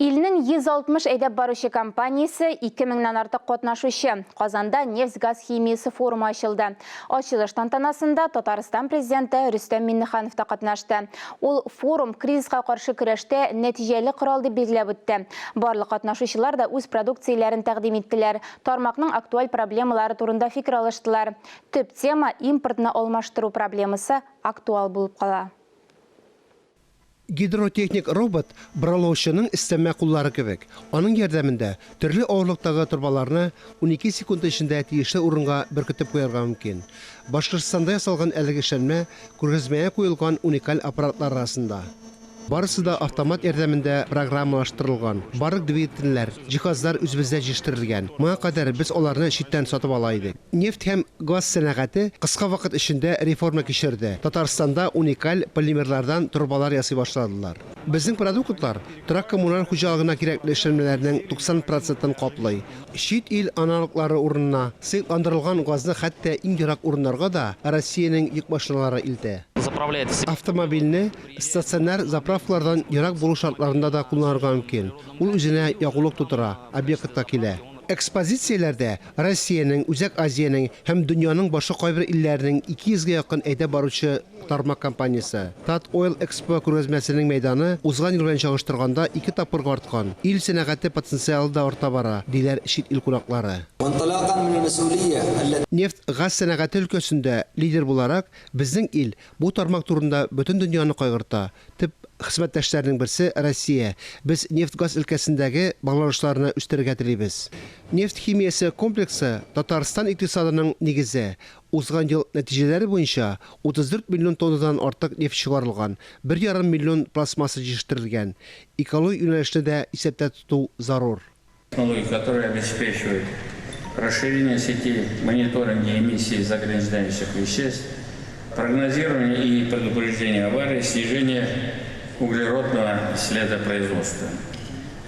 Илнең 160 әйдәп баручы компаниясе, 2 меңнән артык катнашучы. Казанда нефть-газ химиясе форумы ачылды. Ачылыш тантанасында Татарстан Президенты Рөстәм Миңнеханов та катнашты. Ул форум кризиска каршы көрәштә нәтиҗәле корал дип билгеләп үтте. Барлык катнашучылар да үз продукцияләрен тәкъдим иттеләр, тармакның актуаль проблемалары турында фикер алыштылар. Төп тема, импортны алмаштыру проблемасы актуал булып кала. Гидротехник робот бораулаучының өстәмә куллары кебек. Аның ярдәмендә төрле авырлыктагы торбаларны 12 секунд эчендә тиешле урынга беркетеп куярга мөмкин. Башкортстанда ясалган әлеге эшләнмә күргәзмәгә куелган уникаль аппаратлар арасында. Барысы да автомат ярдәмендә программалаштырылган. Барлык двигательләр, җиһазлар үзебездә җитештерелгән. Моңа кадәр без аларны читтән сатып ала идек. Нефть һәм газ сәнәгате кыска вакыт эчендә реформа кичерде. Татарстанда уникаль полимерлардан торбалар ясый башладылар. Безнең продуктлар торак-коммуналь хуҗалыгына кирәкле эшләнмәләрнең 90 процентын каплый. Чит ил аналоглары урынына сыекландырылган газны хәтта иң ерак урыннарга да Россиянең йөк машиналары илтә. Автомобильне стационар заправкалардан ерак булу шартларында да кулланырга мөмкин. Ул үзенә ягулык тутыра, объектка килә. Экспозицияләрдә Россиянең, Үзәк Азиянең һәм дөньяның башка кайбер илләренең 200 гә якын әйдәп баручы тармак компаниясе. Тат-Ойл Экспо күргәзмәсенең мәйданы узган ел белән чагыштырганда ике тапкырга арткан. Ил сәнәгате потенциалы да арта бара, диләр чит ил кунаклары. Нефть-газ сәнәгате өлкәсендә лидер буларак, безнең ил бу тармак турында бөтен дөньяны кайгырта. Төп хезмәттәшләрнең берсе, Россия. Без нефть-газ өлкәсендәге багланышларны үстерергә телибез. Нефть химиясе комплексы, Татарстан икътисадының нигезе. Узган ел нәтиҗәләре буенча, 34 миллион тоннадан артык нефть чыгарылган, бер ярым миллион пластмасса җитештерелгән. Экологик юнәлешне дә исәптә тоту зарур. Технологии, которые обеспечивают расширение сети мониторинга эмиссии загрязняющих веществ, прогнозирование и предупреждение аварий, снижение углеродного следа производства.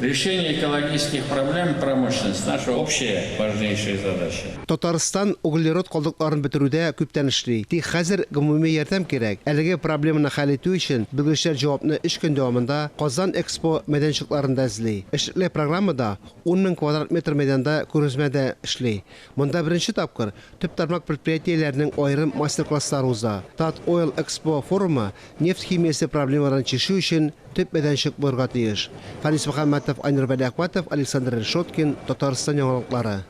Решение экологических проблем промышленности – наша общая важнейшая задача. Татарстан углерод калдыкларын бетерүдә күптән эшли. Тик хәзер гомуми ярдәм кирәк. Әлеге проблеманы хәл итү өчен белгечләр җавапны өч көн дәвамында Казан Экспо мәйданчыкларында эзли. Эшлекле программада ун мең квадрат метр мәйданда күргәзмә дә эшли. Монда беренче тапкыр төп тармак предприятиеләренең аерым мастер-класслары уза. Тат-Ойл Экспо форумы нефть химиясе проблемаларын чишү өчен төп мәйданчык булырга тиеш. Фәнис Мөхәммәтов, Айнур Вәлиәхмәтов, Александр Решеткин, Татарстан яңалыклары.